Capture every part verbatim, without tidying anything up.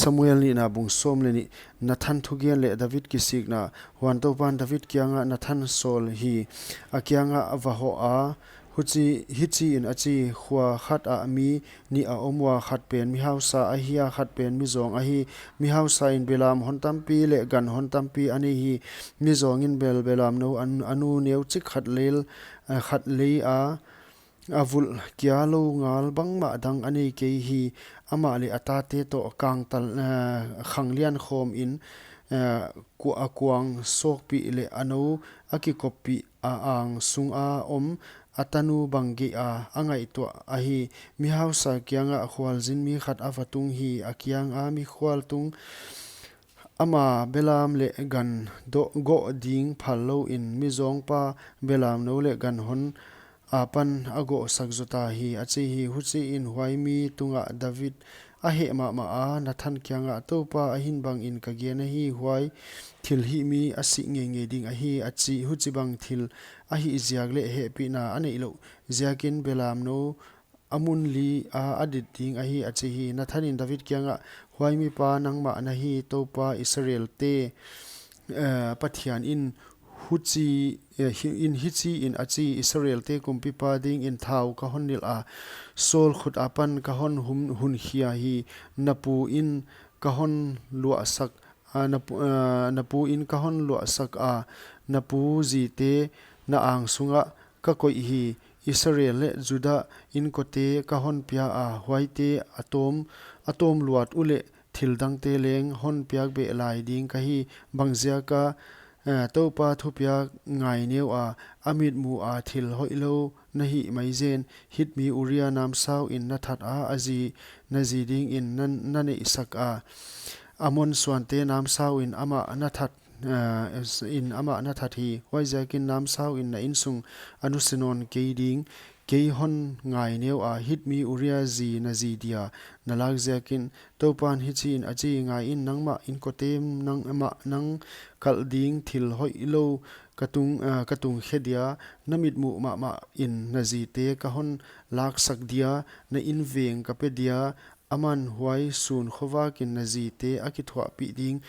Samuel nihna bung sawm leh nih. Nathan thugen leh David kisikna. Huan Toupan David kiangah Nathan sawl hi, a kiangah va hoh a, huchi, hichiin a chi: Khua khat ah mi nih a om ua, khat pen mi hausa ahi a, khat pen mi zawng ahi. Mi hausa in belam hon tampi leh gan hon tampi a nei hi. Mi zawng in bel belamnou a, a nu neuchik khat lel, eh, khat lei a, a vulh kia lou ngal bangmah dang a nei kei hi. Amah leh a tate toh kangtal, eh, khanglian khawm in, eh, ku-, a kuang sawkpih leh a nou a kikoppih a ang sunga om a tanu bang geih a, a ngaihtuah ahi. Mi hausa kiangah khualzin mi khat a va tung hi, a kianga mikhual tung. Ama belam leh gan doh goh ding phal louin mi zawngpa belamnou leh gan hon apan a gohsak zota hi, a chi hi. Huchiin huai mi tungah David a heh mahmah a, Nathan kiangah, Toupa ahin bangin ka gen ahi, huai thilhih mi a sih ngeingei ding ahi, a chi. Huchibang thil a hih ziak leh hehpihna a neih louh ziakin belamnou a mun li a a dit ding ahi, a chi hi. Nathan in David kiangah, Huai mipa nangmah na hi. Toupa Israelte, eh, Pathian in huchi, eh, hi-, in hichiin a chi: Israelte kumpipa dingin thau ka hon nilh a, Saul khut apan ka hon hum, hun khia hi. Na pu in ka hon luahsak, ah, na pu, ah, na pu in ka hon luahsak a, na pu zite na ang sungah ka koih hi. Israel leh Judah inkote ka hon pia a, huaite a tawm, a tawm luat uleh thil dangte leng hon piak beh lai ding ka hi. Bangziaka, eh, Toupa thupiak ngai neu a, a mitmuh a thil hoihlou na hih maizen? Hitmi Uria namsauin na that a, a zi, na zi dingin na, na neihsak a. Ammon suante namsauin amah na that, eh, in amah na that hi. Huaiziakin namsauin na insung a nusia nawn kei ding. Kei hon ngai neu a, Hitmi Uria zi na zi dia na lak ziakin. Toupan hichiin a chi: Ngaiin, nangmah inkote nangmah nang kalh ding thil hoihlou ka tung, ah, ka tungkhe dia, na mitmuh mahmahin na zite ka hon laksak dia, na inveng ka pe dia. Aman huai sun khovakin na zite a kithuahpih ding.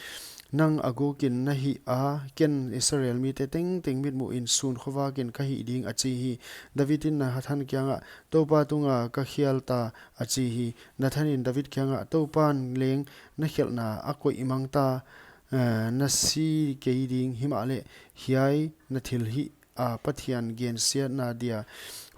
Nang a gukin na hih a, ken Israel mite tengteng mitmuhin sun khovakin ka hih ding, a chi hi. David in Nathan kiangah, Toupa tunga ka khial ta, a chi hi. Nathan in David kiangah, Toupan leng na khelhna a koih mang ta, eh, na si kei ding. Himahleh hiai na thilhih a Pathian gensiatna dia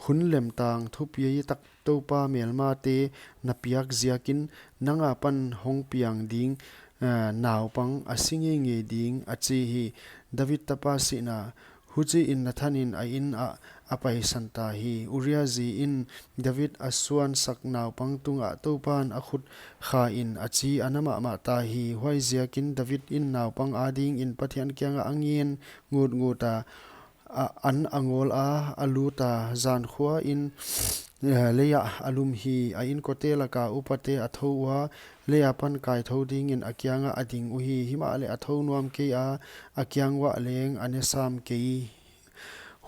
hun lemtang thupitak Toupa melmate na piak ziakin nang apan hong piang ding, eh, naupang a si ngeingei ding, a chi hi. David tapa sihna. Huchiin Nathan in a inn ah a paisan ta hi. Uria zi in David a suansak naupang tungah Toupan a khut khain a chi a na mahmah ta hi. Huaiziakin David in naupang adingin Pathian kiangah a ngen ngutngut a, a, an a ngawl a, a lut a, zan khuain, eh, leiah a lum hi. A inkote laka upate a thou ua, lei apan kaithou dingin a kiangah a ding uhi. Himahleh a thou nuam kei a, a kiang uah leng a ne sam kei.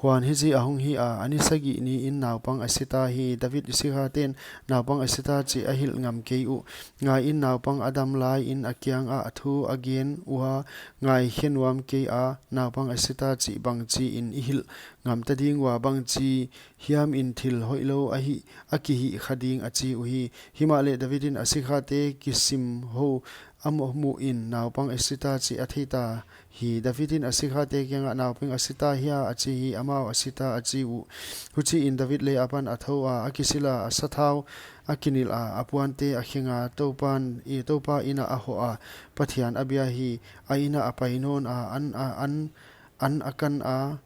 Huan hichi a hong hi a, a ni sagih niin naupang a si ta hi. David sikhaten naupang a si ta chih a hilh ngam kei uh. Ngaiin, naupang a dam laiin a kiangah a thu a gen ua, ngaikhe nuam kei a, naupang a si ta chih bangchiin i hilh ngam ta ding ua, bangchi hiamin thil hoihlou a hih, a kihih kha ding, a chi uhi. Himahleh David in a sikhate kisim hou a muhin naupang a si ta chih a thei ta hi. David in a sikhate kiangah, naupang a si ta hia, a chi hi. Amau, a si ta, a chi uh. Huchiin David lei apan a thou a, a kisil a, a sathau a kinilh a, a puante a kheng a, Toupan, i Toupa inn ah a hoh a, Pathian a bia hi. A inn ah a pai nawn a, an, a, an, an a kan a,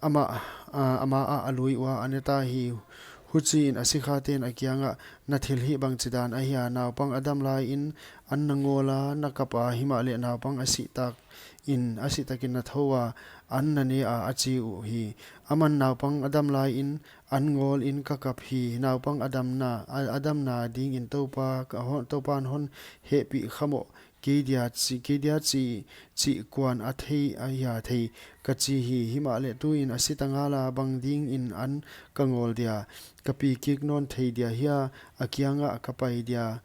amah, a, amah ah a lui ua a ne ta hi. Huchiin a sikhaten a kiangah, na thilhih bangchidan ahia? Naupang a dam laiin an na ngawl a, na kap a, himahleh naupang a sih takin, a sih takin na thou a, an na ne a, a chi uhi. Aman, naupang a dam laiin an ngawlin ka kap hi. Naupang a damna, a, a damna dingin Toupa ka hon, Toupan hon hehpih kha maw, kei dia chi, kei dia chi, chih kuan a thei, a hia thei, ka chi hi. Himahleh tuin a si ta ngal a, bang dingin an ka ngawl dia? Ka pi kik nawn thei dia hia? A kiangah ka pai dia?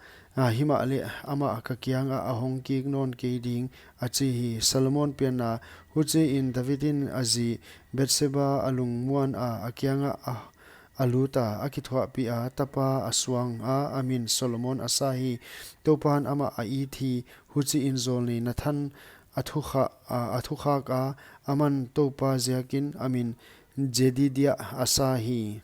himahleh amah ka kiangah a hong kik nawn kei ding, a chi hi. Solomon pianna. Huchiin David in a zi Bathsheba a lungmuan a, a kiangah a, a lut a, a kithuahpih a, tapa a suang a, a min Solomon a sa hi. Toupan amah a it hi. Huchiin zawlnei Nathan a thukhak a, a thukhak a, aman Toupa ziakin a min Jedidiah a sa hi.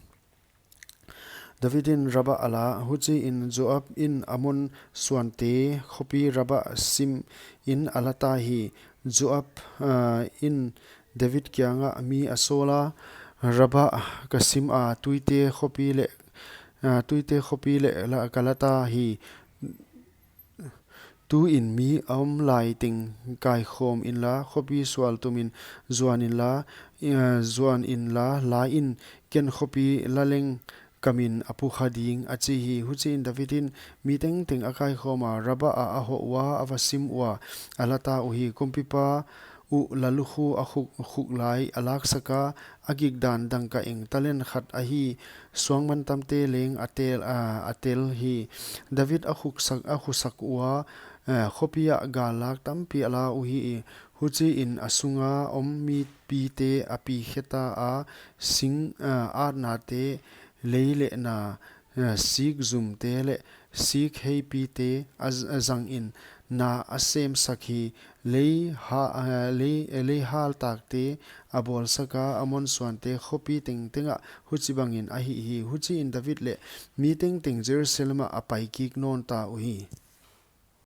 David in Rabbah a la. Huchiin Joab in Ammon suante khopi Rabbah simin a la ta hi. Joab, ah, in David kiangah mi a sawl a, Rabbah ka sim a, tuite khopi leh, ah, tuite khopi leh la, ka la ta hi. Tuin mi a om lai teng kaikhawm inla, khopi sual tumin zuan inla, eh, zuan inla, la in, ken khopi la leng ka min a pu kha ding, a chi hi. Huchiin David in mi tengteng a kaikhawm a, Rabbah ah a hoh ua, a va sim ua, a la ta uhi. Kumpipa uh lalukhu a khuk, khuk lai a laksak a, a gikdan dangkaeng talent khat ahi, suangmantamte leng a tel, a, a tel hi. David a khuksak, a khusak ua, eh, khopi ah gal lak tampi a la uhi. Huchiin a sunga om mipite a pi khe ta a, sing, eh, atnate, lei leh na, eh, sik zumte leh sik heipite a z-, a zangin na a semsak hi. Lei ha-, eh, lei, eh, lei haltakte a bawlsak a, Ammon suante khopi tengteng ah huchibangin a hih hi. Huchiin David leh mi tengteng Jerusalem ah a pai kik nawn ta uhi.